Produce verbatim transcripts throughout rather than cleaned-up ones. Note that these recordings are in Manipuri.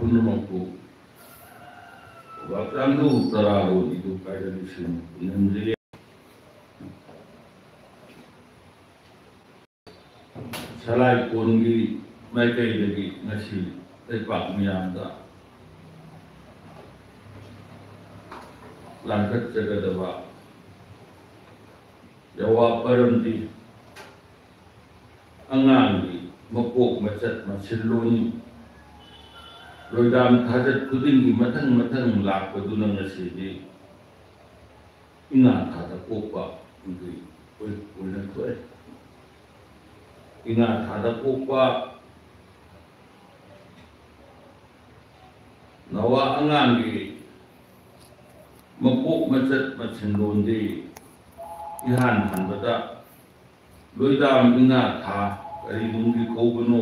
ꯄꯨꯝꯅꯃꯛꯄꯨ ꯂꯩꯕꯥꯛ ꯇꯥꯡꯗꯨ ꯇꯔꯥꯔꯣꯝ ꯏꯗꯨ ꯀꯥꯏꯗ ꯅꯤꯡꯁꯤꯡꯅ ꯄꯨꯅꯤꯡꯖꯔꯤ꯫ ꯁꯂꯥꯏ ꯀꯣꯟꯒꯤ ꯃꯥꯏꯀꯩꯗꯒꯤ ꯉꯁꯤ ꯂꯩꯄꯥꯛ ꯃꯤꯌꯥꯝꯗ ꯂꯥꯡꯈꯠꯆꯒꯗꯕ ꯌꯥꯋꯥ ꯄꯔꯝꯗꯤ ꯑꯉꯥꯡꯒꯤ ꯃꯄꯣꯛ ꯃꯆꯠ ꯃꯁꯤꯜꯂꯣꯟ ꯂꯣꯏꯗꯥꯝ ꯊꯥꯖꯠ ꯈꯨꯗꯤꯡꯒꯤ ꯃꯊꯪ ꯃꯊꯪ ꯂꯥꯛꯄꯗꯨꯅ ꯉꯁꯤꯗꯤ ꯏꯉꯥ ꯊꯥꯗ ꯄꯣꯛꯄ ꯑꯗꯨ ꯑꯣꯏ-, ꯑꯣꯏꯅ ꯊꯣꯛꯑꯦ꯫ ꯏꯉꯥ ꯊꯥꯗ ꯄꯣꯛꯄ ꯅꯋꯥ ꯑꯉꯥꯡꯒꯤ ꯃꯄꯣꯛ ꯃꯆꯠ ꯃꯁꯤꯟꯂꯣꯟꯗꯤ ꯏꯍꯥꯟ ꯍꯥꯟꯕꯗ ꯂꯣꯏꯗꯥꯝ ꯏꯉꯥ ꯊꯥ ꯀꯔꯤ ꯅꯨꯡꯒꯤ ꯀꯧꯕꯅꯣ?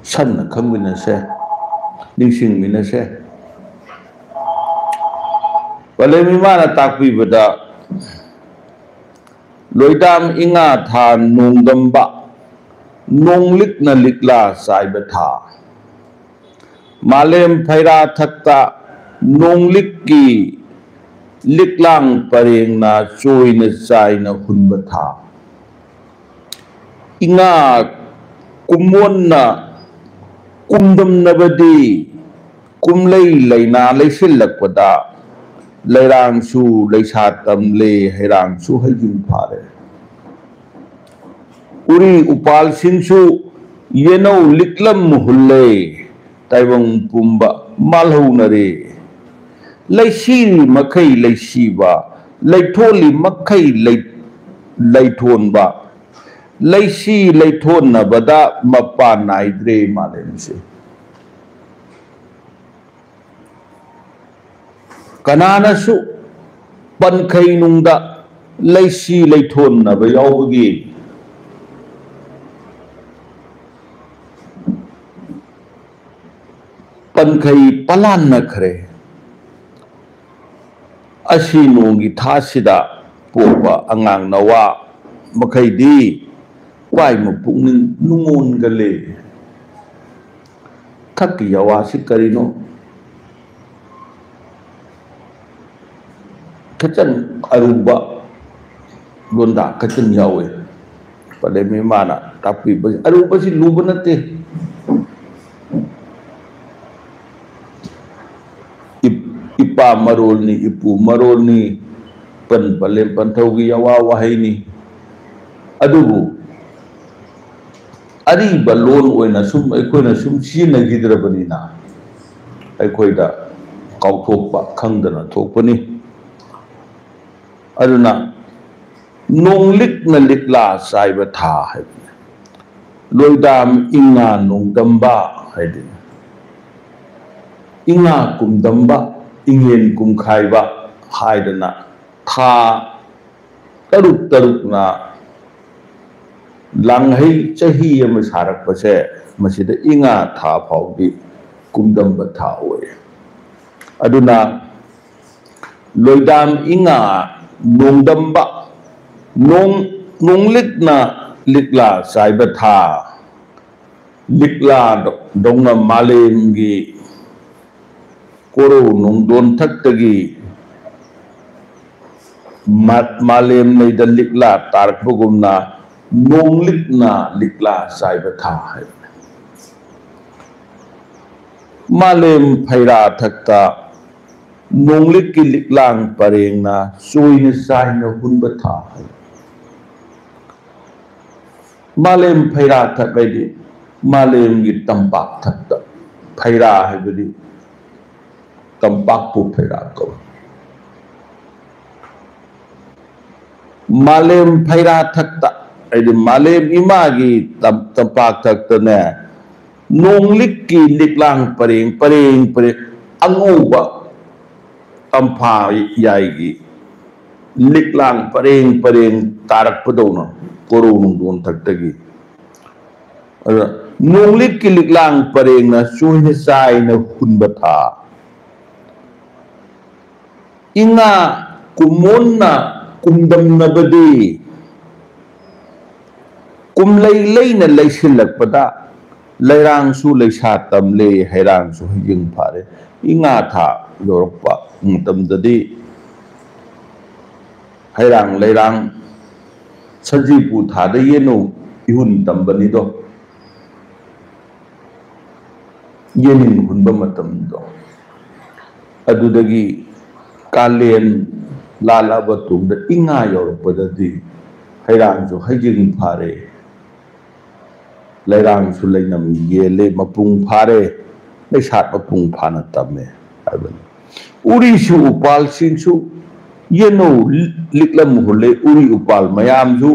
ꯁꯟꯅ ꯈꯪꯃꯤꯟꯅꯁꯦ, ꯅꯤꯡꯁꯤꯡꯃꯤꯟꯅꯁꯦ꯫ ꯄꯂꯦꯝ ꯏꯃꯥꯅ ꯇꯥꯛꯄꯤꯕꯗ, ꯂꯣꯏꯗꯥꯝ ꯏꯉꯥ ꯊꯥ ꯅꯣꯡꯗꯝꯕ, ꯅꯣꯡꯂꯤꯛꯅ ꯂꯤꯛꯂꯥ ꯆꯥꯏꯕ ꯊꯥ꯫ ꯃꯥꯂꯦꯝ ꯐꯩꯔꯥ ꯊꯛꯇ ꯅꯣꯡꯂꯤꯛꯀꯤ ꯂꯤꯛꯂꯥꯡ ꯄꯔꯦꯡꯅ ꯆꯣꯏꯅ ꯆꯥꯏꯅ ꯍꯨꯟꯕ ꯊꯥ꯫ ꯏꯉꯥ ꯀꯨꯝꯑꯣꯟꯅ ꯀꯨꯝꯗꯝꯅꯕꯗꯤ ꯀꯨꯝꯂꯩ ꯂꯩꯅꯥ ꯂꯩꯁꯤꯜꯂꯛꯄꯗ ꯂꯩꯔꯥꯡꯁꯨ ꯂꯩꯁꯥ ꯇꯝꯂꯦ, ꯍꯩꯔꯥꯡꯁꯨ ꯍꯩꯖꯤꯡ ꯐꯥꯔꯦ꯫ ꯎꯔꯤ ꯎꯄꯥꯜꯁꯤꯡꯁꯨ ꯌꯦꯅꯧ ꯂꯤꯛꯂꯝ ꯍꯨꯜꯂꯦ, ꯇꯥꯏꯕꯪ ꯄꯨꯝꯕ ꯃꯥꯜꯍꯧꯅꯔꯦ꯫ ꯂꯩꯁꯤꯔꯤ ꯃꯈꯩ ꯂꯩꯁꯤꯕ, ꯂꯩꯊꯣꯜꯂꯤ ꯃꯈꯩ ꯂꯩ-, ꯂꯩꯊꯣꯟꯕ, ꯂꯩꯁꯤ ꯂꯩꯊꯣꯟꯅꯕꯗ ꯃꯄꯥ ꯅꯥꯏꯗ꯭ꯔꯦ ꯃꯥꯂꯦꯝꯁꯦ꯫ ꯀꯅꯥꯅꯁꯨ ꯄꯟꯈꯩ ꯅꯨꯡꯗ ꯂꯩꯁꯤ ꯂꯩꯊꯣꯟꯅꯕ ꯌꯥꯎꯕꯒꯤ ꯄꯟꯈꯩ ꯄꯂꯥꯟꯅꯈ꯭ꯔꯦ꯫ ꯑꯁꯤ ꯅꯣꯡꯒꯤ ꯊꯥꯁꯤꯗ ꯄꯣꯛꯄ ꯑꯉꯥꯡ ꯅꯋꯥ ꯃꯈꯩꯗꯤ ꯄꯥꯏꯃ ꯄꯨꯛꯅꯤꯡ ꯅꯨꯡꯉꯣꯟꯒꯜꯂꯦ꯫ ꯁꯛꯀꯤ ꯌꯥꯋꯥꯁꯤ ꯀꯔꯤꯅꯣ? ꯈꯤꯇꯪ ꯑꯔꯨꯕ ꯂꯣꯟꯗꯥ ꯈꯤꯇꯪ ꯌꯥꯎꯋꯦ꯫ ꯄꯂꯦꯝ ꯏꯃꯥꯅ ꯇꯥꯛꯄꯤꯕ ꯑꯔꯨꯕꯁꯤ ꯂꯨꯕ ꯅꯠꯇꯦ꯫ ꯏꯞ-, ꯏꯄꯥ ꯃꯔꯣꯜꯅꯤ, ꯏꯄꯨ ꯃꯔꯣꯜꯅꯤ, ꯄꯟ ꯄꯂꯦꯝ ꯄꯟꯊꯧꯒꯤ ꯌꯥꯋꯥ ꯋꯥꯍꯩꯅꯤ꯫ ꯑꯗꯨꯕꯨ ꯑꯔꯤꯕ ꯂꯣꯟ ꯑꯣꯏꯅ ꯁꯨꯝ ꯑꯩꯈꯣꯏꯅ ꯁꯨꯝ ꯁꯤꯖꯤꯟꯅꯈꯤꯗ꯭ꯔꯕꯅꯤꯅ ꯑꯩꯈꯣꯏꯗ ꯀꯥꯎꯊꯣꯛꯄ ꯈꯪꯗꯅ ꯊꯣꯛꯄꯅꯤ꯫ ꯑꯗꯨꯅ ꯅꯣꯡꯂꯤꯛꯅ ꯂꯤꯛꯂꯥ ꯆꯥꯏꯕ ꯊꯥ ꯍꯥꯏꯕꯅꯤ꯫ ꯂꯣꯏꯗꯥꯝ ꯏꯉꯥ ꯅꯣꯡꯗꯝꯕ ꯍꯥꯏꯗꯤ ꯏꯉꯥ ꯀꯨꯝꯗꯝꯕ, ꯏꯉꯦꯟ ꯀꯨꯝꯈꯥꯏꯕ ꯍꯥꯏꯗꯅ ꯊꯥ ꯇꯔꯨꯛ ꯇꯔꯨꯛꯅ ꯂꯥꯡꯍꯩ ꯆꯍꯤ ꯑꯃ ꯁꯥꯔꯛꯄꯁꯦ, ꯃꯁꯤꯗ ꯏꯉꯥ ꯊꯥ ꯐꯥꯎꯗꯤ ꯀꯨꯝꯗꯝꯕ ꯊꯥ ꯑꯣꯏ꯫ ꯑꯗꯨꯅ ꯂꯣꯏꯗꯥꯝ ꯏꯉꯥ ꯅꯣꯡꯗꯝꯕ, ꯅꯣꯡ-, ꯅꯣꯡꯂꯤꯛꯅ ꯂꯤꯛꯂꯥ ꯆꯥꯏꯕ ꯊꯥ, ꯂꯤꯛꯂꯥꯗꯧꯅ ꯃꯥꯂꯦꯝꯒꯤ ꯀꯣꯔꯧ ꯅꯣꯡꯗꯣꯟꯊꯛꯇꯒꯤ ꯃꯥ-, ꯃꯥꯂꯦꯝ ꯂꯩꯗ ꯂꯤꯛꯂꯥ ꯇꯥꯔꯛꯄꯒꯨꯝꯅ ꯅꯣꯡꯂꯤꯛꯅ ꯂꯤꯛꯂꯥ ꯆꯥꯏꯕ ꯊꯥ ꯍꯥꯏꯕꯅꯤ꯫ ꯃꯥꯂꯦꯝ ꯐꯩꯔꯥ ꯊꯛꯇ ꯅꯣꯡꯂꯤꯛꯀꯤ ꯂꯤꯛꯂꯥꯡ ꯄꯔꯦꯡꯅ ꯆꯣꯏꯅ ꯆꯥꯏꯅ ꯍꯨꯟꯕ ꯊꯥ ꯍꯥꯏꯕꯅꯤ꯫ ꯃꯥꯂꯦꯝ ꯐꯩꯔꯥ ꯊꯛ ꯍꯥꯏꯗꯤ ꯃꯥꯂꯦꯝꯒꯤ ꯇꯝꯄꯥꯛ ꯊꯛꯇ, ꯐꯩꯔꯥ ꯍꯥꯏꯕꯗꯤ ꯇꯝꯄꯥꯛꯄꯨ ꯐꯩꯔꯥ ꯀꯧꯏ꯫ ꯃꯥꯂꯦꯝ ꯐꯩꯔꯥ ꯊꯛꯇ ꯍꯥꯏꯗꯤ ꯃꯥꯂꯦꯝ ꯏꯃꯥꯒꯤ ꯇꯝ-, ꯇꯝꯄꯥꯛ ꯊꯛꯇꯅꯦ, ꯅꯣꯡꯂꯤꯛꯀꯤ ꯂꯤꯛꯂꯥꯡ ꯄꯔꯦꯡ ꯄꯔꯦꯡ ꯄꯔꯦꯡ ꯑꯉꯧꯕ ꯇꯝꯐꯥ ꯌꯥꯏꯒꯤ ꯂꯤꯛꯂꯥꯡ ꯄꯔꯦꯡ ꯄꯔꯦꯡ ꯇꯥꯔꯛꯄꯗꯧꯅ ꯀꯣꯔꯧ ꯅꯣꯡꯗꯣꯟꯊꯛꯇꯒꯤ꯫ ꯑꯗ ꯅꯣꯡꯂꯤꯛꯀꯤ ꯂꯤꯛꯂꯥꯡ ꯄꯔꯦꯡꯅ ꯆꯣꯏꯅ ꯆꯥꯏꯅ ꯍꯨꯟꯕ ꯊꯥ꯫ ꯏꯉꯥ ꯀꯨꯝꯑꯣꯟꯅ ꯀꯨꯝꯗꯝꯅꯕꯗꯤ ꯀꯨꯝꯂꯩ ꯂꯩꯅ ꯂꯩꯁꯤꯜꯂꯛꯄꯗ ꯂꯩꯔꯥꯡꯁꯨ ꯂꯩꯁꯥ ꯇꯝꯂꯦ, ꯍꯩꯔꯥꯡꯁꯨ ꯍꯩꯖꯤꯡ ꯐꯥꯔꯦ꯫ ꯏꯉꯥ ꯊꯥ ꯌꯧꯔꯛꯄ ꯃꯇꯝꯗꯗꯤ ꯍꯩꯔꯥꯡ ꯂꯩꯔꯥꯡ ꯁꯖꯤꯕꯨ ꯊꯥꯗ ꯌꯦꯟꯅꯧ ꯏꯍꯨꯟ ꯇꯝꯕꯅꯤꯗꯣ꯫ ꯌꯦꯟꯅꯤꯡ ꯍꯨꯟꯕ ꯃꯇꯝꯗꯣ, ꯑꯗꯨꯗꯒꯤ ꯀꯥꯂꯦꯟ ꯂꯥꯜꯂꯛꯑꯕ ꯇꯨꯡꯗ ꯏꯉꯥ ꯌꯧꯔꯛꯄꯗꯗꯤ ꯍꯩꯔꯥꯡꯁꯨ ꯍꯩꯖꯤꯡ ꯐꯥꯔꯦ, ꯂꯩꯔꯥꯡꯁꯨ ꯂꯩꯅꯝ ꯌꯦꯜꯂꯦ, ꯃꯄꯨꯡ ꯐꯥꯔꯦ, ꯂꯩꯁꯥꯠ ꯃꯄꯨꯡ ꯐꯥꯅ ꯇꯝꯃꯦ ꯍꯥꯏꯕꯅꯤ꯫ ꯎꯔꯤꯁꯨ ꯎꯄꯥꯜꯁꯤꯡꯁꯨ ꯌꯦꯟꯅꯧ ꯂꯤꯛꯂꯝ ꯍꯨꯜꯂꯦ, ꯎꯔꯤ ꯎꯄꯥꯜ ꯃꯌꯥꯝꯁꯨ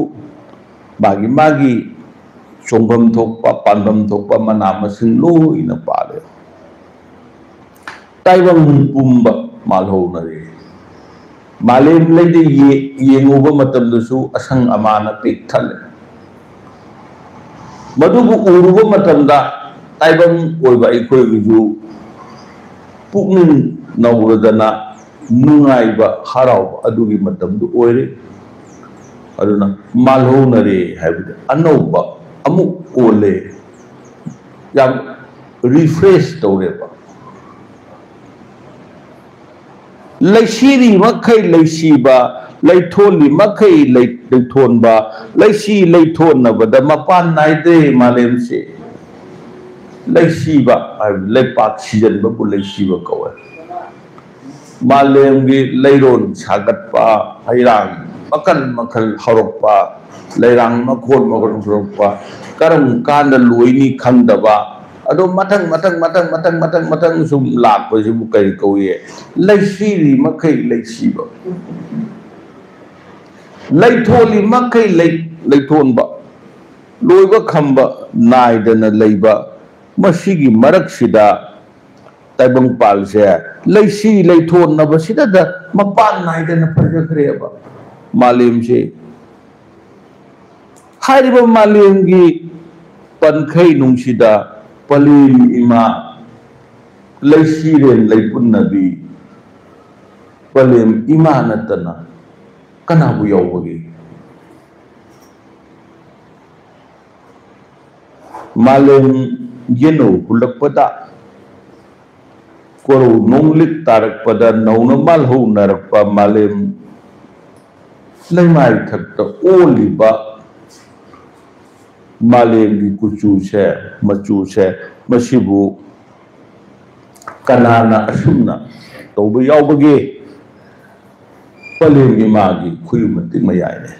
ꯃꯥꯒꯤ ꯃꯥꯒꯤ ꯆꯣꯡꯐꯝ ꯊꯣꯛꯄ, ꯄꯥꯟꯐꯝ ꯊꯣꯛꯄ ꯃꯅꯥ ꯃꯁꯤꯡ ꯂꯣꯏꯅ ꯄꯥꯜꯂꯦ꯫ ꯇꯥꯏꯕꯪ ꯄꯨꯝꯕ ꯃꯥꯜꯍꯧꯅꯔꯦ꯫ ꯃꯥꯂꯦꯝ ꯂꯩꯗ ꯌꯦ-, ꯌꯦꯡꯉꯨꯕ ꯃꯇꯝꯗꯁꯨ ꯑꯁꯪ ꯑꯃꯥꯟꯅ ꯄꯤꯛ ꯊꯜꯂꯦ꯫ ꯃꯗꯨꯕꯨ ꯎꯔꯨꯕ ꯃꯇꯝꯗ ꯇꯥꯏꯕꯪ ꯑꯣꯏꯕ ꯑꯩꯈꯣꯏꯒꯤꯁꯨ ꯄꯨꯛꯅꯤꯡ ꯅꯧꯔꯗꯅ ꯅꯨꯡꯉꯥꯏꯕ, ꯍꯔꯥꯎꯕ ꯑꯗꯨꯒꯤ ꯃꯇꯝꯗꯨ ꯑꯣꯏꯔꯦ꯫ ꯑꯗꯨꯅ ꯃꯥꯜꯍꯧꯅꯔꯦ ꯍꯥꯏꯕꯗꯤ ꯑꯅꯧꯕ ꯑꯃꯨꯛ ꯑꯣꯜꯂꯦ, ꯌꯥꯝ ꯔꯤꯐ꯭ꯔꯦꯁ ꯇꯧꯔꯦꯕ꯫ ꯂꯩꯁꯤꯔꯤ ꯃꯈꯩ ꯂꯩꯁꯤꯕ, ꯂꯩꯊꯣꯜꯂꯤ ꯃꯈꯩ ꯂꯩ-, ꯂꯩꯊꯣꯟꯕ, ꯂꯩꯁꯤ ꯂꯩꯊꯣꯟꯅꯕꯗ ꯃꯄꯥꯟ ꯅꯥꯏꯗ꯭ꯔꯦ ꯃꯥꯂꯦꯝꯁꯦ꯫ ꯂꯩꯁꯤꯕ ꯍꯥꯏꯕ ꯂꯩꯄꯥꯛ ꯁꯤꯖꯟꯕꯕꯨ ꯂꯩꯁꯤꯕ ꯀꯧꯋꯦ꯫ ꯃꯥꯂꯦꯝꯒꯤ ꯂꯩꯔꯣꯟ ꯁꯥꯒꯠꯄ, ꯍꯩꯔꯥꯡ ꯃꯈꯜ ꯃꯈꯜ ꯍꯧꯔꯛꯄ, ꯂꯩꯔꯥꯡ ꯃꯈꯣꯟ ꯃꯈꯣꯟ ꯍꯧꯔꯛꯄ, ꯀꯔꯝ ꯀꯥꯟꯗ ꯂꯣꯏꯅꯤ ꯈꯪꯗꯕ, ꯑꯗꯣ ꯃꯊꯪ ꯃꯊꯪ ꯃꯊꯪ ꯃꯊꯪ ꯃꯊꯪ ꯃꯊꯪ ꯁꯨꯝ ꯂꯥꯛꯄꯁꯤꯕꯨ ꯀꯔꯤ ꯀꯧꯏ? ꯂꯩꯁꯤꯔꯤ ꯃꯈꯩ ꯂꯩꯁꯤꯕ, ꯂꯩꯊꯣꯜꯂꯤ ꯃꯈꯩ ꯂꯩ-, ꯂꯩꯊꯣꯟꯕ, ꯂꯣꯏꯕ ꯈꯝꯕ ꯅꯥꯏꯗꯅ ꯂꯩꯕ, ꯃꯁꯤꯒꯤ ꯃꯔꯛꯁꯤꯗ ꯇꯥꯏꯕꯪꯄꯥꯜꯁꯦ ꯂꯩꯁꯤ ꯂꯩꯊꯣꯟꯅꯕꯁꯤꯗꯗ ꯃꯄꯥꯟ ꯅꯥꯏꯗꯅ ꯐꯖꯈ꯭ꯔꯦꯕ ꯃꯥꯂꯦꯝꯁꯦ꯫ ꯍꯥꯏꯔꯤꯕ ꯃꯥꯂꯦꯝꯒꯤ ꯄꯟꯈꯩ ꯅꯨꯡꯁꯤꯗ ꯄꯂꯦꯝ ꯏꯃꯥ, ꯂꯩꯁꯤꯔꯦꯟ ꯂꯩꯄꯨꯟꯅꯕꯤ, ꯄꯂꯦꯝ ꯏꯃꯥ ꯅꯠꯇꯅ ꯀꯅꯥꯕꯨ ꯌꯥꯎꯕꯒꯦ? ꯃꯥꯂꯦꯝ ꯌꯦꯅꯧ ꯍꯨꯜꯂꯛꯄꯗ, ꯀꯣꯔꯧ ꯅꯣꯡꯂꯤꯛ ꯇꯥꯔꯛꯄꯗ ꯅꯧꯅ ꯃꯥꯜꯍꯧꯅꯔꯛꯄ ꯃꯥꯂꯦꯝ ꯂꯩꯃꯥꯏ ꯊꯛꯇ ꯑꯣꯜꯂꯤꯕ ꯃꯥꯂꯦꯝꯒꯤ ꯀꯨꯆꯨꯁꯦ, ꯃꯆꯨꯁꯦ, ꯃꯁꯤꯕꯨ ꯀꯅꯥꯅ ꯑꯁꯨꯝꯅ ꯇꯧꯕ ꯌꯥꯎꯕꯒꯦ? ꯄꯂꯦꯝꯒꯤ ꯃꯥꯒꯤ ꯈꯨꯌꯨꯝ ꯃꯇꯤꯛ ꯃꯌꯥꯏꯅꯦ꯫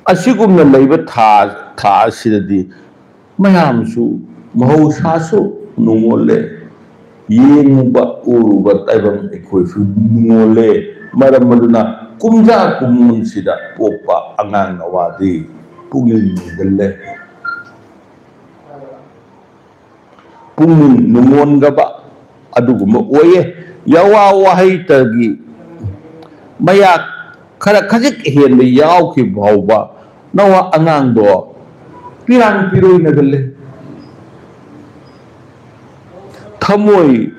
ꯑꯁꯤꯒꯨꯝꯅ ꯂꯩꯕ ꯊꯥ, ꯊꯥ ꯑꯁꯤꯗꯗꯤ ꯃꯌꯥꯝꯁꯨ, ꯃꯍꯧꯁꯥꯁꯨ ꯅꯨꯡꯉꯣꯜꯂꯦ꯫ ꯌꯦꯡꯉꯨꯕ, ꯎꯔꯨꯕ ꯇꯥꯏꯕꯪ ꯑꯩꯈꯣꯏꯁꯨ ꯅꯨꯡꯉꯣꯜꯂꯦ꯫ ꯃꯔꯝ ꯑꯗꯨꯅ ꯀꯨꯝꯖꯥ ꯀꯨꯝꯑꯣꯟꯁꯤꯗ ꯄꯣꯛꯄ ꯑꯉꯥꯡ ꯅꯋꯥꯗꯤ ꯄꯨꯛꯅꯤꯡ ꯅꯨꯡꯒꯜꯂꯦ꯫ ꯄꯨꯛꯅꯤꯡ ꯅꯨꯡꯉꯣꯟꯒꯕ ꯑꯗꯨꯒꯨꯝꯕ ꯑꯣꯏꯌꯦ꯫ ꯌꯥꯋꯥ ꯋꯥꯍꯩꯇꯒꯤ ꯃꯌꯥꯛ ꯈꯔ ꯈꯖꯤꯛ ꯍꯦꯟꯕ ꯌꯥꯎꯈꯤꯕ ꯐꯥꯎꯕ ꯅꯋꯥ ꯑꯉꯥꯡꯗꯣ ꯄꯤꯔꯥꯡ ꯄꯤꯔꯣꯏꯅꯒꯜꯂꯦ꯫ ꯊꯃꯣꯏ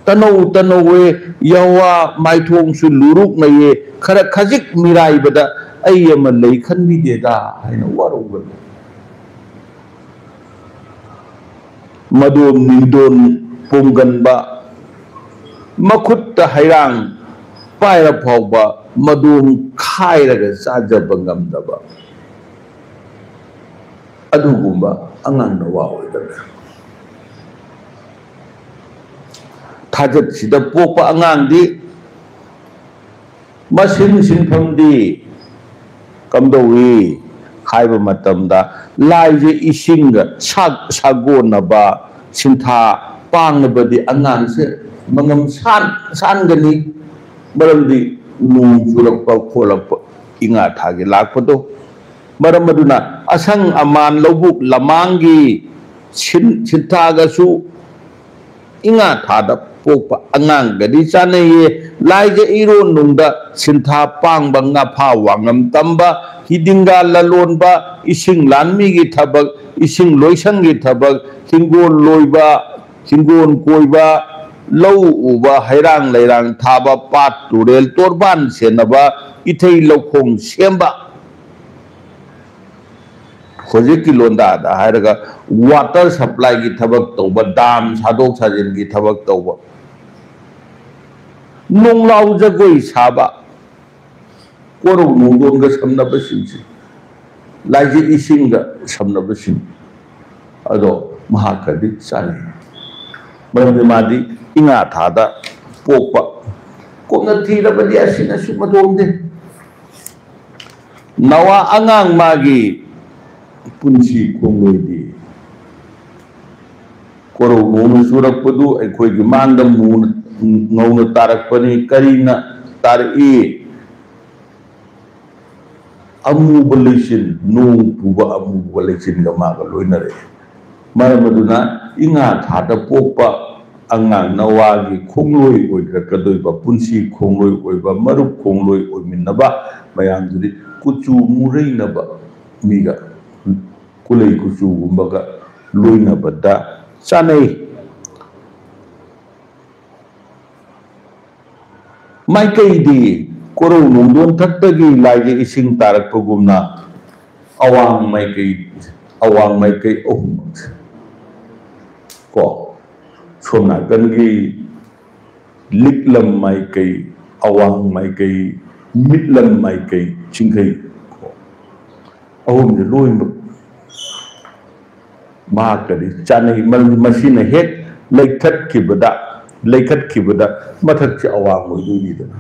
ꯇꯅꯧ ꯇꯅꯧꯋꯦ, ꯌꯥꯋꯥ ꯃꯥꯏꯊꯣꯡꯁꯨ ꯂꯨꯔꯨꯛꯅꯩꯌꯦ, ꯈꯔ ꯈꯖꯤꯛ ꯃꯤꯔꯥꯏꯕꯗ ꯑꯩ ꯑꯃ ꯂꯩ ꯈꯟꯕꯤꯗꯦꯗ ꯍꯥꯏꯅ ꯋꯥꯔꯧꯒꯅꯤ꯫ ꯃꯗꯣꯝ ꯅꯤꯡꯗꯣꯟ ꯄꯣꯡꯒꯟꯕ, ꯃꯈꯨꯠꯇ ꯍꯩꯔꯥꯡ ꯄꯥꯏꯔ ꯐꯥꯎꯕ ꯃꯗꯣꯝ ꯈꯥꯏꯔꯒ ꯆꯥꯖꯕ ꯉꯝꯗꯕ ꯑꯗꯨꯒꯨꯝꯕ ꯑꯉꯥꯡ ꯅꯋꯥ ꯑꯣꯏꯒꯗ꯭ꯔꯥ? ꯊꯥꯖꯠꯁꯤꯗ ꯄꯣꯛꯄ ꯑꯉꯥꯡꯗꯤ ꯃꯁꯤꯡ ꯁꯤꯟꯐꯝꯗꯤ ꯀꯝꯗꯧꯏ ꯍꯥꯏꯕ ꯃꯇꯝꯗ, ꯂꯥꯏꯁꯦ ꯏꯁꯤꯡꯒ ꯁꯥ-, ꯁꯥꯒꯣꯟꯅꯕ, ꯁꯤꯟꯊꯥ ꯄꯥꯡꯅꯕꯗꯤ ꯑꯉꯥꯡꯁꯦ ꯃꯉꯝ ꯁꯥꯟ-, ꯁꯥꯟꯒꯅꯤ꯫ ꯃꯔꯝꯗꯤ ꯅꯣꯡ ꯆꯨꯔꯛꯄ ꯈꯣꯠꯂꯛꯄ, ꯏꯉꯥ ꯊꯥꯒꯤ ꯂꯥꯛꯄꯗꯣ꯫ ꯃꯔꯝ ꯑꯗꯨꯅ ꯑꯁꯪ ꯑꯃꯥꯟ ꯂꯧꯕꯨꯛ ꯂꯃꯥꯡꯒꯤ ꯁꯤꯟ-, ꯁꯤꯟꯊꯥꯒꯁꯨ ꯏꯉꯥ ꯊꯥꯗ ꯄꯣꯛꯄ ꯑꯉꯥꯡꯒꯗꯤ ꯆꯥꯅꯩꯌꯦ꯫ ꯂꯥꯏꯖ ꯏꯔꯣꯟ ꯅꯨꯡꯗ ꯁꯤꯟꯊꯥ ꯄꯥꯡꯕ, ꯉꯥꯐꯥ ꯋꯥꯉꯝ ꯇꯝꯕ, ꯍꯤꯗꯤꯡꯒꯥ ꯂꯂꯣꯟꯕ, ꯏꯁꯤꯡ ꯂꯥꯟꯃꯤꯒꯤ ꯊꯕꯛ, ꯏꯁꯤꯡ ꯂꯣꯏꯁꯪꯒꯤ ꯊꯕꯛ, ꯍꯤꯡꯒꯣꯜ ꯂꯣꯏꯕ, ꯍꯤꯡꯒꯣꯜ ꯀꯣꯏꯕ, ꯂꯧ ꯎꯕ, ꯍꯩꯔꯥꯡ ꯂꯩꯔꯥꯡ ꯊꯥꯕ, ꯄꯥꯠ ꯇꯨꯔꯦꯜ ꯇꯣꯔꯕꯥꯟ ꯁꯦꯟꯅꯕ, ꯏꯊꯩ ꯂꯧꯈꯣꯡ ꯁꯦꯝꯕ, ꯍꯧꯖꯤꯛꯀꯤ ꯂꯣꯟꯗꯥꯗ ꯍꯥꯏꯔꯒ water supplyꯒꯤ ꯊꯕꯛ ꯇꯧꯕ, dam ꯁꯥꯗꯣꯛ ꯁꯥꯖꯤꯟꯒꯤ ꯊꯕꯛ ꯇꯧꯕ, ꯅꯣꯡꯂꯥꯎ ꯖꯒꯣꯏ ꯁꯥꯕ, ꯀꯣꯔꯧ ꯅꯣꯡꯗꯣꯟꯒ ꯁꯝꯅꯕꯁꯤꯡꯁꯦ, ꯂꯥꯏꯖ ꯏꯁꯤꯡꯒ ꯁꯝꯅꯕꯁꯤꯡ ꯑꯗꯣ ꯃꯍꯥꯛꯀꯗꯤ ꯆꯥꯟꯅꯩ꯫ ꯃꯔꯝꯗꯤ ꯃꯥꯗꯤ ꯏꯉꯥ ꯊꯥꯗ ꯄꯣꯛꯄ꯫ ꯀꯨꯞꯅ ꯊꯤꯔꯕꯗꯤ ꯑꯁꯤꯅꯁꯨ ꯃꯇꯣꯝꯗꯦ꯫ ꯅꯋꯥ ꯑꯉꯥꯡ ꯃꯥꯒꯤ ꯄꯨꯟꯁꯤ ꯈꯣꯡꯂꯣꯏꯗꯤ ꯀꯣꯔꯧ ꯅꯣꯡꯅ ꯆꯨꯔꯛꯄꯗꯨ ꯑꯩꯈꯣꯏꯒꯤ ꯃꯥꯡꯗ ꯃꯨꯅ, ꯉꯧꯅ ꯇꯥꯔꯛꯄꯅꯤ꯫ ꯀꯔꯤꯅ ꯇꯥꯔꯛꯏ? ꯑꯃꯨꯕ ꯂꯩꯆꯤꯟ, ꯅꯣꯡ ꯄꯨꯕ ꯑꯃꯨꯕ ꯂꯩꯆꯤꯟꯒ ꯃꯥꯒ ꯂꯣꯏꯅꯔꯛꯏ꯫ ꯃꯔꯝ ꯑꯗꯨꯅ ꯏꯉꯥ ꯊꯥꯗ ꯄꯣꯛꯄ ꯑꯉꯥꯡ ꯅꯋꯥꯒꯤ ꯈꯣꯡꯂꯣꯏ ꯑꯣꯏꯈ꯭ꯔꯛꯀꯗꯣꯏꯕ, ꯄꯨꯟꯁꯤ ꯈꯣꯡꯂꯣꯏ ꯑꯣꯏꯕ, ꯃꯔꯨꯞ ꯈꯣꯡꯂꯣꯏ ꯑꯣꯏꯃꯤꯟꯅꯕ ꯃꯌꯥꯝꯗꯨꯗꯤ ꯀꯨꯆꯨ ꯃꯨꯔꯩꯅꯕ ꯃꯤꯒ, ꯀꯨꯂꯩ ꯀꯨꯆꯨꯒꯨꯝꯕꯒ ꯂꯣꯏꯅꯕꯗ ꯆꯥꯅꯩ꯫ ꯃꯥꯏꯀꯩꯗꯤ ꯀꯣꯔꯧ ꯅꯣꯡꯗꯣꯟ ꯊꯛꯇꯒꯤ ꯂꯥꯏꯒꯤ ꯏꯁꯤꯡ ꯇꯥꯔꯛꯄꯒꯨꯝꯅ ꯑꯋꯥꯡ ꯃꯥꯏꯀꯩ, ꯑꯋꯥꯡ ꯃꯥꯏꯀꯩ ꯑꯍꯨꯝꯃꯛꯁꯦ ꯀꯣ, ꯁꯣꯝ ꯅꯥꯀꯟꯒꯤ ꯂꯤꯛꯂꯝ ꯃꯥꯏꯀꯩ, ꯑꯋꯥꯡ ꯃꯥꯏꯀꯩ, ꯃꯤꯠꯂꯝ ꯃꯥꯏꯀꯩ, ꯆꯤꯡꯈꯩ ꯀꯣ, ꯑꯍꯨꯝꯁꯦ ꯂꯣꯏꯅꯃꯛ ꯃꯍꯥꯛꯀꯗꯤ ꯆꯥꯅꯩ꯫ ꯃꯔꯝꯗꯤ ꯃꯁꯤꯅ ꯍꯦꯛ ꯂꯩꯊꯠꯈꯤꯕꯗ, ꯂꯩꯈꯠꯈꯤꯕꯗ ꯃꯊꯛꯁꯦ ꯑꯋꯥꯡ ꯑꯣꯏꯗꯣꯏꯅꯤꯗꯅ꯫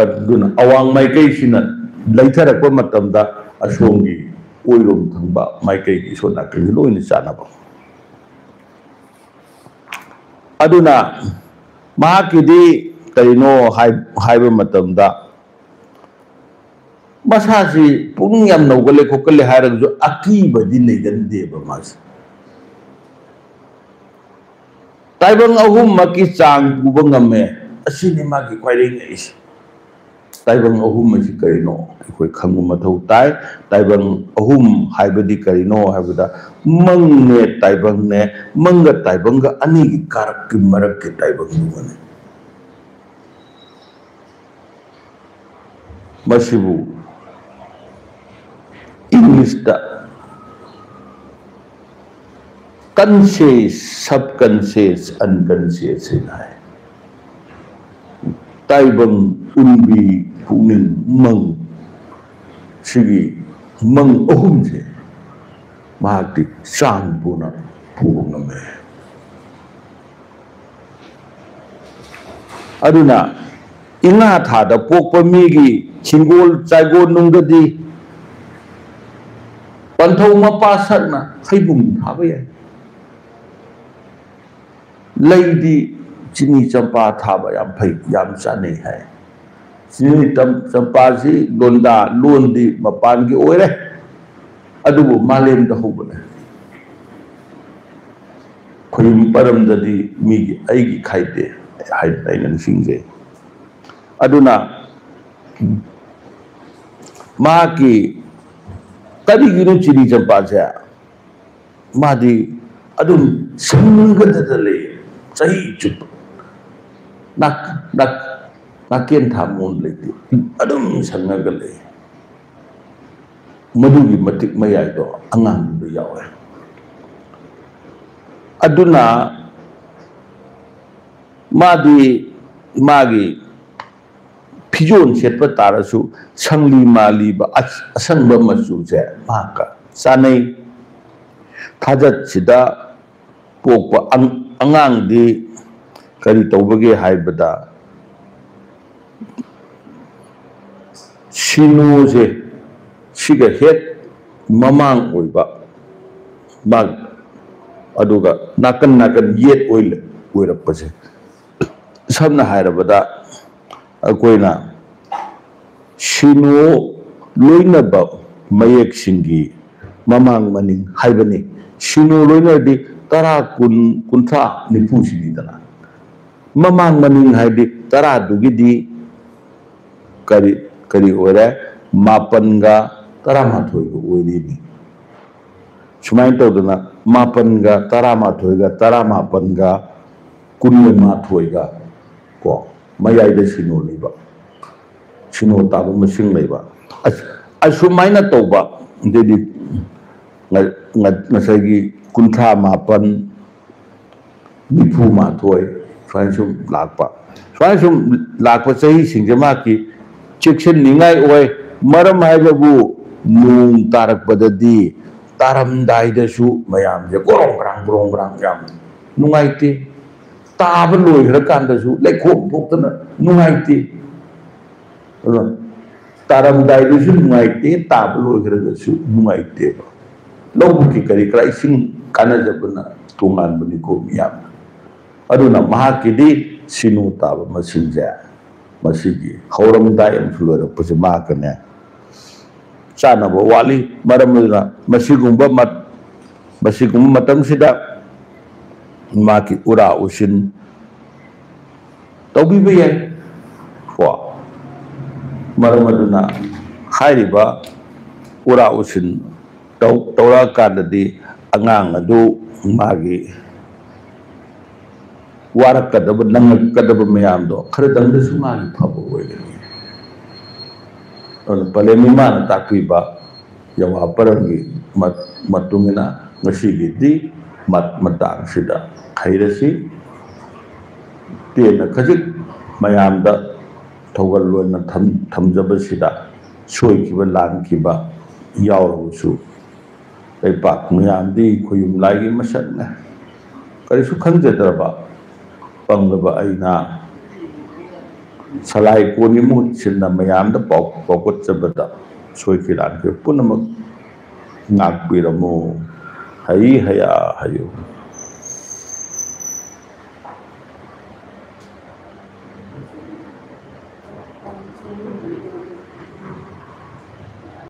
ꯑꯗꯨꯅ ꯑꯋꯥꯡ ꯃꯥꯏꯀꯩꯁꯤꯅ ꯂꯩꯊꯔꯛꯄ ꯃꯇꯝꯗ ꯑꯁꯣꯝꯒꯤ ꯑꯣꯏꯔꯣꯝ ꯊꯪꯕ ꯃꯥꯏꯀꯩꯒꯤ ꯁꯣꯝ ꯅꯥꯀꯟꯁꯤ ꯂꯣꯏꯅ ꯆꯥꯟꯅꯕ꯫ ꯑꯗꯨꯅ ꯃꯍꯥꯛꯀꯤꯗꯤ ꯀꯔꯤꯅꯣ ꯍꯥꯏ-, ꯍꯥꯏꯕ ꯃꯇꯝꯗ ꯃꯁꯥꯁꯤ ꯄꯨꯛꯅꯤꯡ ꯌꯥꯝ ꯅꯧꯒꯜꯂꯦ ꯈꯣꯠꯀꯜꯂꯦ ꯍꯥꯏꯔꯒꯁꯨ ꯑꯀꯤꯕꯗꯤ ꯂꯩꯒꯟꯗꯦꯕ ꯃꯥꯁꯦ꯫ ꯇꯥꯏꯕꯪ ꯑꯍꯨꯝꯃꯛꯀꯤ ꯆꯥꯡ ꯄꯨꯕ ꯉꯝꯃꯦ꯫ ꯑꯁꯤꯅꯤ ꯃꯥꯒꯤ ꯈ꯭ꯋꯥꯏꯗꯒꯤ ꯉꯛꯏꯁꯦ꯫ ꯇꯥꯏꯕꯪ ꯑꯍꯨꯝ ꯑꯁꯤ ꯀꯔꯤꯅꯣ ꯑꯩꯈꯣꯏ ꯈꯪꯕ ꯃꯊꯧ ꯇꯥꯏ꯫ ꯇꯥꯏꯕꯪ ꯑꯍꯨꯝ ꯍꯥꯏꯕꯗꯤ ꯀꯔꯤꯅꯣ ꯍꯥꯏꯕꯗ ꯃꯪꯅꯦ, ꯇꯥꯏꯕꯪꯅꯦ, ꯃꯪꯒ ꯇꯥꯏꯕꯪꯒ ꯑꯅꯤꯒꯤ ꯀꯥꯔꯛꯀꯤ ꯃꯔꯛꯀꯤ ꯇꯥꯏꯕꯪꯗꯨꯃꯅꯤ꯫ ꯃꯁꯤꯕꯨ ꯏꯪꯂꯤꯁꯇ conscious, subconscious, unconscious ꯍꯥꯏꯅ ꯍꯥꯏ꯫ ꯇꯥꯏꯕꯪ, ꯎꯟꯕꯤ, ꯄꯨꯛꯅꯤꯡ, ꯃꯪ, ꯁꯤꯒꯤ ꯃꯪ ꯑꯍꯨꯝꯁꯦ ꯃꯍꯥꯛꯇꯤ ꯆꯥꯡ ꯄꯨꯅ ꯄꯨꯕ ꯉꯝꯃꯦ꯫ ꯑꯗꯨꯅ ꯏꯉꯥ ꯊꯥꯗ ꯄꯣꯛꯄ ꯃꯤꯒꯤ ꯍꯤꯡꯒꯣꯜ ꯆꯥꯏꯒꯣꯜ ꯅꯨꯡꯗꯗꯤ ꯄꯟꯊꯧ ꯃꯄꯥ ꯁꯛꯅ ꯍꯩꯕꯨꯡ ꯊꯥꯕ ꯌꯥꯏ꯫ ꯂꯩꯗꯤ ꯆꯤꯅꯤ ꯆꯝꯄꯥ ꯊꯥꯕ ꯌꯥꯝ ꯐꯩ, ꯌꯥꯝ ꯆꯥꯅꯩ ꯍꯥꯏ꯫ ꯆꯤꯅꯤ ꯇꯝ-, ꯆꯝꯄꯥꯁꯤ ꯂꯣꯟꯗꯥ, ꯂꯣꯟꯗꯤ ꯃꯄꯥꯟꯒꯤ ꯑꯣꯏꯔꯦ, ꯑꯗꯨꯕꯨ ꯃꯥꯂꯦꯝꯗ ꯍꯧꯕꯅꯦ꯫ ꯈꯣꯌꯨꯝ ꯄꯔꯝꯗꯗꯤ ꯃꯤꯒꯤ ꯑꯩꯒꯤ ꯈꯥꯏꯗꯦ ꯍꯥꯏꯗꯅ ꯑꯩꯅ ꯅꯤꯡꯁꯤꯡꯖꯩ꯫ ꯑꯗꯨꯅ ꯃꯍꯥꯛꯀꯤ, ꯀꯔꯤꯒꯤꯅꯣ ꯆꯤꯅꯤ ꯆꯝꯄꯥꯁꯦ? ꯃꯥꯗꯤ ꯑꯗꯨꯝ ꯁꯪꯒꯗꯗ ꯂꯩ, ꯆꯍꯤ ꯆꯨꯞꯄ꯫ ꯅꯥꯛ-, ꯅꯥꯛ-, ꯅꯥꯀꯦꯟ ꯊꯥ ꯃꯑꯣꯡ ꯂꯩꯇꯦ, ꯑꯗꯨꯝ ꯁꯪꯉꯒ ꯂꯩ꯫ ꯃꯗꯨꯒꯤ ꯃꯇꯤꯛ ꯃꯌꯥꯏꯗꯣ ꯑꯉꯥꯡꯗꯨꯗ ꯌꯥꯎꯔꯦ꯫ ꯑꯗꯨꯅ ꯃꯥꯗꯤ ꯃꯥꯒꯤ ꯐꯤꯖꯣꯜ ꯁꯦꯠꯄ ꯇꯥꯔꯁꯨ ꯁꯪꯂꯤ ꯃꯥꯂꯤꯕ ꯑꯁ-, ꯑꯁꯪꯕ ꯃꯆꯨꯁꯦ ꯃꯍꯥꯛꯀ ꯆꯥꯅꯩ꯫ ꯊꯥꯖꯠꯁꯤꯗ ꯄꯣꯛꯄ ꯑꯪ-, ꯑꯉꯥꯡꯗꯤ ꯀꯔꯤ ꯇꯧꯕꯒꯦ ꯍꯥꯏꯕꯗ, ꯁꯤꯅꯣꯁꯦ ꯁꯤꯒ ꯍꯦꯛ ꯃꯃꯥꯡ ꯑꯣꯏꯕ ꯃꯥ, ꯑꯗꯨꯒ ꯅꯥꯀꯟ ꯅꯥꯀꯟ ꯌꯦꯠ ꯑꯣꯏ-, ꯑꯣꯏꯔꯛꯄꯁꯦ, ꯁꯝꯅ ꯍꯥꯏꯔꯕꯗ ꯑꯩꯈꯣꯏꯅ ꯁꯤꯅꯣ ꯂꯣꯏꯅꯕ ꯃꯌꯦꯛꯁꯤꯡꯒꯤ ꯃꯃꯥꯡ ꯃꯅꯤꯡ ꯍꯥꯏꯕꯅꯤ꯫ ꯁꯤꯅꯣ ꯂꯣꯏꯅꯔꯗꯤ ꯇꯔꯥ, ꯀꯨꯟ, ꯀꯨꯟꯊ꯭ꯔꯥ, ꯅꯤꯐꯨ ꯁꯤꯅꯤꯗꯅ꯫ ꯃꯃꯥꯡ ꯃꯅꯤꯡ ꯍꯥꯏꯗꯤ ꯇꯔꯥꯗꯨꯒꯤꯗꯤ ꯀꯔꯤ, ꯀꯔꯤ ꯑꯣꯏꯔꯦ? ꯃꯥꯄꯟꯒ ꯇꯔꯥꯃꯥꯊꯣꯏꯒ ꯑꯣꯏꯔꯤꯅꯤ꯫ ꯁꯨꯃꯥꯏꯅ ꯇꯧꯗꯅ ꯃꯥꯄꯟꯒ ꯇꯔꯥꯃꯥꯊꯣꯏꯒ ꯇꯔꯥꯃꯥꯄꯟꯒ ꯀꯨꯟꯒ ꯃꯥꯊꯣꯏꯒ ꯀꯣ, ꯃꯌꯥꯏꯗ ꯁꯤꯅꯣ ꯂꯩꯕ, ꯁꯤꯅꯣ ꯇꯥꯕ ꯃꯁꯤꯡ ꯂꯩꯕ꯫ ꯑꯁ-, ꯑꯁꯨꯃꯥꯏꯅ ꯇꯧꯕ ꯑꯗꯩꯗꯤ ꯉ- ꯉ- ꯉꯁꯥꯏꯒꯤ ꯀꯨꯟꯊ꯭ꯔꯥ ꯃꯥꯄꯟ, ꯅꯤꯐꯨ ꯃꯥꯊꯣꯏ, ꯁꯨꯃꯥꯏꯅ ꯁꯨꯝ ꯂꯥꯛꯄ꯫ ꯁꯨꯃꯥꯏꯅ ꯁꯨꯝ ꯂꯥꯛꯄ ꯆꯍꯤꯁꯤꯡꯁꯦ ꯃꯍꯥꯛꯀꯤ ꯆꯦꯛꯁꯤꯟꯅꯤꯡꯉꯥꯏ ꯑꯣꯏ꯫ ꯃꯔꯝ ꯍꯥꯏꯕꯕꯨ, ꯅꯣꯡ ꯇꯥꯔꯛꯄꯗꯗꯤ ꯇꯥꯔꯝꯗꯥꯏꯗꯁꯨ ꯃꯌꯥꯝꯁꯦ ꯒ꯭ꯔꯣꯡ ꯒ꯭ꯔꯥꯡ ꯒ꯭ꯔꯣꯡ ꯒ꯭ꯔꯥꯡ ꯌꯥꯝ ꯅꯨꯡꯉꯥꯏꯇꯦ꯫ ꯇꯥꯕ ꯂꯣꯏꯈ꯭ꯔꯀꯥꯟꯗꯁꯨ ꯂꯩꯈꯣꯝ ꯊꯣꯛꯇꯅ ꯅꯨꯡꯉꯥꯏꯇꯦ꯫ ꯑꯗꯣ ꯇꯥꯔꯝꯗꯥꯏꯗꯁꯨ ꯅꯨꯡꯉꯥꯏꯇꯦ, ꯇꯥꯕ ꯂꯣꯏꯈ꯭ꯔꯒꯁꯨ ꯅꯨꯡꯉꯥꯏꯇꯦꯕ꯫ ꯂꯧꯕꯨꯛꯀꯤ ꯀꯔꯤ ꯀꯔꯥ ꯏꯁꯤꯡ ꯀꯥꯟꯅꯖꯕꯅ ꯇꯣꯉꯥꯟꯕꯅꯤꯀꯣ ꯃꯤꯌꯥꯝꯅ꯫ ꯑꯗꯨꯅ ꯃꯍꯥꯛꯀꯤꯗꯤ ꯁꯤꯅꯣ ꯇꯥꯕ ꯃꯁꯤꯡꯁꯦ, ꯃꯁꯤꯒꯤ ꯍꯧꯔꯝꯗꯥꯏ ꯑꯃꯁꯨ ꯂꯣꯏꯔꯛꯄꯁꯦ ꯃꯍꯥꯛꯀꯅꯦ ꯆꯥꯅꯕ ꯋꯥꯠꯂꯤ꯫ ꯃꯔꯝ ꯑꯗꯨꯅ ꯃꯁꯤꯒꯨꯝꯕ ꯃꯠ- ꯃꯁꯤꯒꯨꯝꯕ ꯃꯇꯝꯁꯤꯗ ꯃꯍꯥꯛꯀꯤ ꯎꯔꯥ ꯎꯁꯤꯟ ꯇꯧꯕꯤꯕ ꯌꯥꯏ ꯀꯣ꯫ ꯃꯔꯝ ꯑꯗꯨꯅ ꯍꯥꯏꯔꯤꯕ ꯎꯔꯥ ꯎꯁꯤꯟ ꯇꯧ- ꯇꯧꯔꯛꯑꯀꯥꯟꯗꯗꯤ ꯑꯉꯥꯡ ꯑꯗꯨ ꯃꯥꯒꯤ ꯋꯥꯔꯛꯀꯗꯕ, ꯅꯪꯉꯛꯀꯗꯕ ꯃꯌꯥꯝꯗꯣ ꯈꯔꯗꯪꯗꯁꯨ ꯃꯥꯒꯤ ꯐꯕ ꯑꯣꯏꯒꯅꯤ꯫ ꯑꯗꯨꯅ ꯄꯂꯦꯝ ꯏꯃꯥꯅ ꯇꯥꯛꯄꯤꯕ ꯌꯥꯋꯥ ꯄꯔꯝꯒꯤ ꯃ- ꯃꯇꯨꯡ ꯏꯟꯅ ꯉꯁꯤꯒꯤꯗꯤ ꯃ- ꯃꯇꯥꯡꯁꯤꯗ ꯍꯩꯔꯁꯤ꯫ ꯇꯦꯟꯅ ꯈꯖꯤꯛ ꯃꯌꯥꯝꯗ ꯊꯧꯒꯜ ꯑꯣꯏꯅ ꯊꯝ- ꯊꯝꯖꯕꯁꯤꯗ ꯁꯣꯏꯈꯤꯕ ꯂꯥꯟꯈꯤꯕ ꯌꯥꯎꯔꯕꯁꯨ ꯂꯩꯄꯥꯛ ꯃꯌꯥꯝꯗꯤ ꯈꯣꯌꯨꯝ ꯂꯥꯏꯒꯤ ꯃꯁꯛꯅ ꯀꯔꯤꯁꯨ ꯈꯪꯖꯗ꯭ꯔꯕ ꯄꯪꯂꯕ ꯑꯩꯅ ꯁꯂꯥꯏ ꯀꯣꯟꯒꯤ ꯃꯍꯨꯠ ꯁꯤꯟꯅ ꯃꯌꯥꯝꯗ ꯄꯥꯎ ꯄꯥꯎꯒꯠꯆꯕꯗ ꯁꯣꯏꯈꯤ ꯂꯥꯟꯈꯤ ꯄꯨꯝꯅꯃꯛ ꯉꯥꯛꯄꯤꯔꯝꯃꯨ꯫ ꯍꯩ ꯍꯌꯥ ꯍꯩꯌꯨ꯫